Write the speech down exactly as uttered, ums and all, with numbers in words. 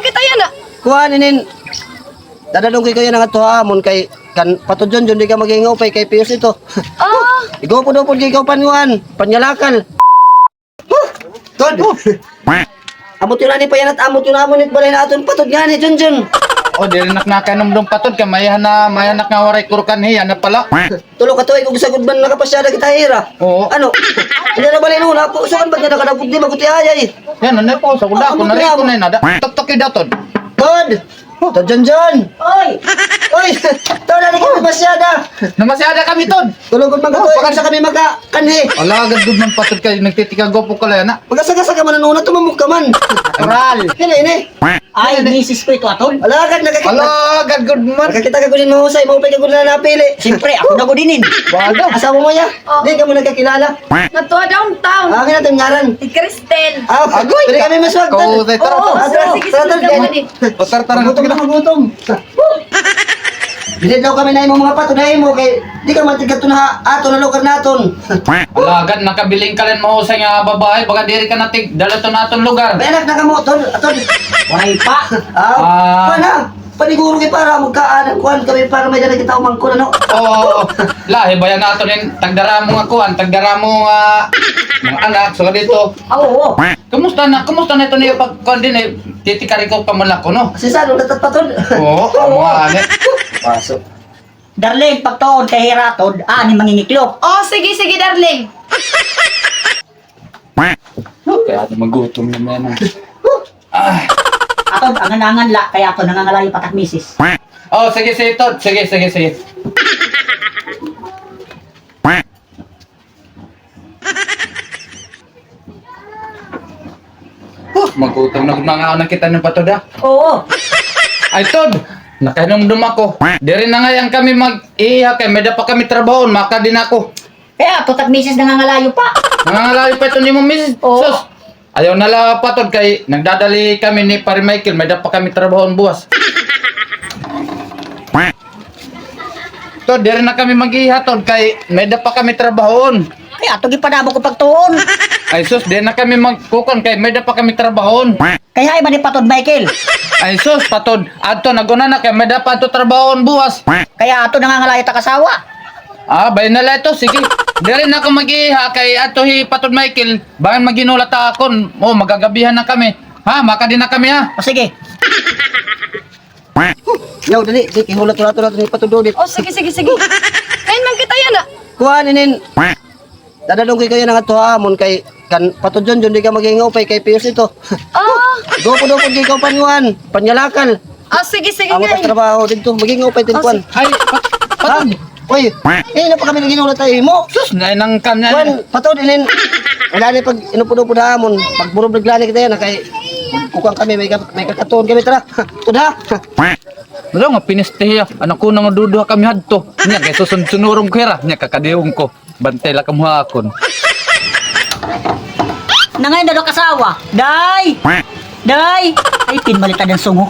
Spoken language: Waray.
Kita yana. Kuan inin. Dadalon ko ikaw yana ngadto ha amon kay kan Pato Junjun, di ka maghingaupay kay piyos ito. Ah. Igupod-upod kay ikaw pan kuan, panyalakal. Tod. Ambot yun ani pa yana, ambot yun amon it balay naton, Patod, ngani, Junjun. O, diri na ak nakahinumdom, Patod, kay may-ada na, may-ada na ak nga waray kurkan hiya na pala. Tulo ka tuig ug sagod man nakapasyada kita hira. Oo. Ano? Hindi na bali nuna po. Saan ba niya nakadagod? Di ba kuti ayay? Yan, ano po? Sa kuda ako, narito na yun, ada. Tuktok yung datod. Tod! Tod, John, John! Oy! Oy! Tod, ano ka namasyada? Namasyada kami, Tod. Tulog man ka, Tod. Baka sa kami makakanhi. Ala, agad gud man, Patod, kay nagtitikagwapo ka lang, ha? Pag-asagasa ka man, ano na, tumamok ka man. Natural. Hini, hini. Ay, misis ko ito, Atol. Alagad, nakakita. Alagad, good man. Nakakita ka gud hin mahusay, maupay ka gud na napili. Siyempre, ako na gud inin. Wala. Asawa mo ya? Oh. Di ka mo nagkakilala. Ngadto ha downtown. Ah, ano ito ngaran? Si Cristel. Ah, agoy, pwede kami maswag, Tol. Oo, tara, tara, sige, sige, tara, tara. O, tara, tara. Gutom na, gutom. Diri daw kami na imo mga Patod, na imo kay di ka man tigkadto na aton na lugar naton. Alagad, nakabiling ka lang mahusay nga babae, baga diri ka na tig-, dala to na aton lugar. May anak na kamo, Tod, Atod. Waray pa. Ah, ah. Kuan na. Paniguro kay para magkaan, kuan kami para may dala kita umangkon, ano? Oo. Lahi ba yan aton yung tagdara mo nga kuan, tagdara mo nga mga anak, so dito. Ah, oo. Kumusta na? Kumusta na ito niyo pag kuan din eh? Titikari ko pa man ako, no? Si Sano, natatpatod? Oo, amo nga, ano? Paso. Darling, pagtuon kay Hiratod, ani mangingiklo. Oh, sige, sige, darling. Kaya ano, magutom naman, ah. Ah. Atod, angan-angan la, kay ato nangangalayo pa tak misis. Oh, sige, sige, Tod. Sige, sige, sige. Huh, magutom na gud, mga anak kita ng Patod, ah. Oo. Ay, Tod, nakahinumdom ako. Diri na ngay-an kami mag-iiha kay may da pa kami trabahoon, makadi na ako. Kay ato tak misis nangangalayo pa. Nangangalayo pa ito nimo misis? Oo. Sus, ayaw na la, Patod, kay nagdadali kami ni Pare Michael, may da pa kami trabahoon buwas. Tod, diri na kami mag-iiha, Tod, kay may da pa kami trabahoon. Kay ato gipadamo ko pagtuon. Ay sus, diri na kami magkukuan kay may da pa kami trabahoon. Kay hay man ni Patod Michael. Ay sus, Patod, adto nag-una na kay may da pa adto trabahoon buwas. Kay ato nangangalayo tak asawa. Ah, bay na la ito, sige. Diri na ako mag-iiha kay adto hi Patod Michael, bangin maghinulat ha akon. Oh, magagabihan na kami. Ha, makadi na kami, ha. O, sige. Yaw, dali. Sige, hulat-hulat, hulat ni Patod Dodit. Oh, sige, sige, sige. Kain man kita yana. Kuan inin. Dadalon ko ikaw yana ngadto ha amon kay kan Patod Junjun, di ka maghingaupay kay piyos ito. Ah. Gupod-upod kay ikaw pan kuan, panyalakal. Ah, sige, sige, amo kay. Trabaho dito, maghingaupay tin kuan. Ay, Patod. Uy, eh, na pa kami naghinulat ha imo. Sus, nainangkan niya. Kuan, Patod, inin. Wala ni pag inupod-upod ha amon. Pagburublig la ni kita yana kay kukuan kami, may ka-, may kakatuon kami, tara. Tod ha. Wala nga pinistihiya. Anak ko na nga duduha kami hadto. Niya, kay susun-, sunurong ko hira. Niya, kakadiwong ko. Bantay la kamo ha akon. Nangay na do kasawa. Day! Day! Ay, pinmalitad an sungo.